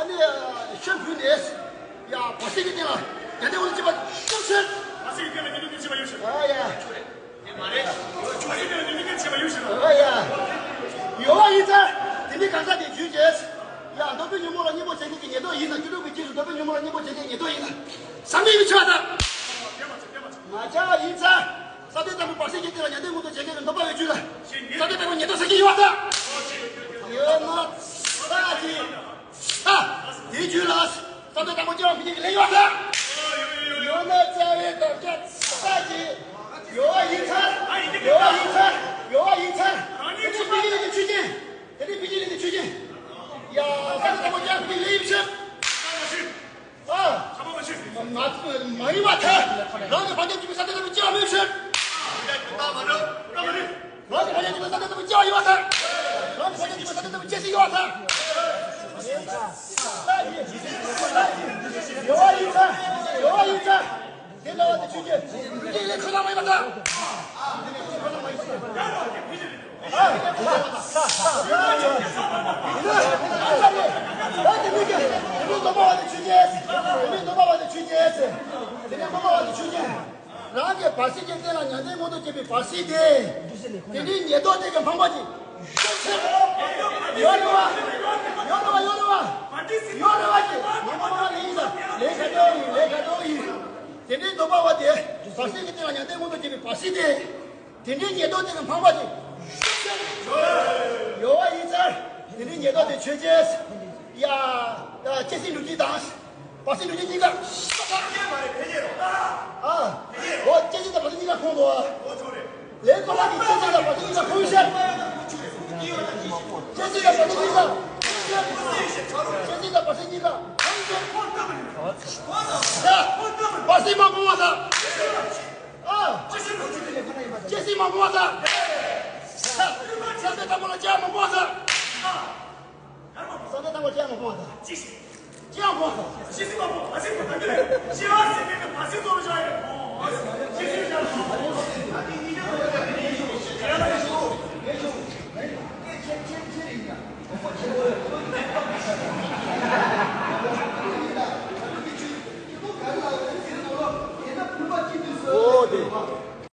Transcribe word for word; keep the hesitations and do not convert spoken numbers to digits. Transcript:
ཨ་ནི་ཤམ་བུ་ནས་ཡ་བར་སྲིད་ཀྱི་སྟེང་ལ་ཉན་ཐོས་མངོན་དུ་བྱེད་པ་ཤམ་ཤམ། བར་སྲིད་ཀྱི་སྟེང་ལ་ཉན་ཐོས་མངོན་དུ་བྱེད་པ་ཡོད་ཤམ། ཨ་ཡ། ཨ་ཡ། ཡོད་པ་ཡིན་ཙང་དེ་ནི་གང་ཟག་དེ་རྒྱུད་ཀྱི། ཡ་འདོད་པའི་ཉོན་མོངས་ལ་གཉེན་པོ་བྱེད་མཁན་གྱི་ཉན་ཐོས་ཡིན་ན། ཀུན་རྟོག་པའི་རྗེས་སུ་འདོད་པའི་ཉོན་མོངས་ལ་གཉེན་པོ་བྱེད་མཁན་ཉན་ཐོས་ཡིན་ན། ཟག་མེད་ཀྱི་ཆོས་དང་། ང་ཅག་ཡིན་ཙང་། ས་བདུན་དང་པོའི་བར་སྲིད་ཀྱི་སྟེང་ལ་ཉན་ཐོས་མངོན་དུ་བྱེད་མཁན་གྱི་འདོད་པ་བའི་རྒྱུད་ལ། ས་བདུན་དང་པོ་ཉན་ཐོས་ཟེར་གྱི་ཡོད་པ་དང་། ཡོད་ན་ས་ཀྱི། ས། དེའི་རྒྱུད་ལ། ས་བདུན་དང་པོ་སྐྱེ་བ་ཕུད་ཀྱི་ལས་ཡོད་དང་། ཡོད་ན་རྩ་བའི་དམ་བཅའ་ས་ཀྱི། ཡོད་པ་ཡིན་ཚར། ཡོད་པ་ཡིན་ཚར། ཡོད་པ་ཡིན་ཚར། དེ་ནི་ཕུད་ཀྱི་ལས་ཀྱི་ཆོས་ཅན། དེ་ནི་ཕུད་ཀྱི་ལས་ཀྱི་ཆོས་ཅན། ཡ། ས་བདུན་དང་པོ་སྐྱེ་བ་ཕུད་ཀྱི་ལས་ཡིན་ཕྱིར། ཨ། མ་མ་ཡིན་པར་ཐལ། རང་གི་བག་ཆགས་འཇིག་པའི་ས་བདུན་དང་པོ་སྐྱེ་བ་མེད་ཕྱིར། རང་གི་བག་ཆགས་འཇིག་པའི་ས་བདུན་དང་པོ་སྐྱེ་བ་ཡོད་པར་ཐལ། རང་གི་བག་ཆགས་འཇིག་པའི་ས་བདུན་དང་པོ་སྐྱེ་སྲིད་ཡོད་པར་ཐལ། ཡོད་པ་ཡིན་ཚར། ཡོད་པ་ཡིན་ཚར། དེ་འདྲ་བ་དེ་ཆོས་ཅན། ཆོས་ཅན་ལས་ཆོས་ལ་མ་ཡིན་པར་ཐལ། རང་གི་བར་སྲིད་ཀྱི་སྟེང་ལ་ཉན་ཐོས་མངོན་དུ་བྱེད་པའི་བར་སྲིད་དེ། དེ་ནི་ཉན་ཐོས་དེ་གི་འཕངས་པ་ཅིག་ཡོད་རེད་བ། ཡོད་རེད་བ། ཡོད་རེད་བ། ཡོད་རེད་བ་ཅིག་ཉན་པ་མ་ཡིན་ལ་ལས་ཁ་དོག་ཡིན། ལས་ཁ་དོག་ཡིན། དེ་འདྲའི་འདོད་པ་བ་དེ་བར་སྲིད་ཀྱི་སྟེང་ལ་ཉན་ཐོས་མངོན་དུ་བྱེད་པའི་བར་སྲིད་དེ། དེ་འདྲའི་ཉན་ཐོས་དེ་གི་འཕངས་པ་ཅིག་ཡོད་པ་ཡིན་ཚར། དེ་འདྲའི་ཉན་ཐོས་དེ་ཆོས་ཅན། ཡ། ད་སྐྱེ་སྲིད་འགྲོ་རྒྱུ་དང་། བར་སྲིད་འགྲོ་རྒྱུ་གཉིས་ཀ། ཨ། འོ་སྐྱེ་སྲིད་དང་བར་སྲིད་གཉིས་ཀ་ཁོང་དུ། ལས་ཁོ་ན་གི་སྐྱེ་སྲིད་དང་བར་སྲིད་གཉིས་ཀ་ཁོང་ཤར། སྐྱེ་སྲིད་དང་བར་སྲིད་གཉིས་ཀ། སྐྱེ་སྲིད་དང་བར་སྲིད་གཉིས་ཀ་ཁོང་ཤར། ཡ། བར་སྲིད་མ་སྤོང་བ་དང་། ཨ། སྐྱེ་སྲིད་མ་སྤོང་བ་དང་། ས་བདུན་དང་པོ་ལ་སྐྱེ་བ་མ་སྤོང་བ་དང་། ས་བདུན་དང་པོ་སྐྱེ་བ་མ་སྤོང་བ་དང་། སྐྱེ་བ་སྤོང་བ་དང་།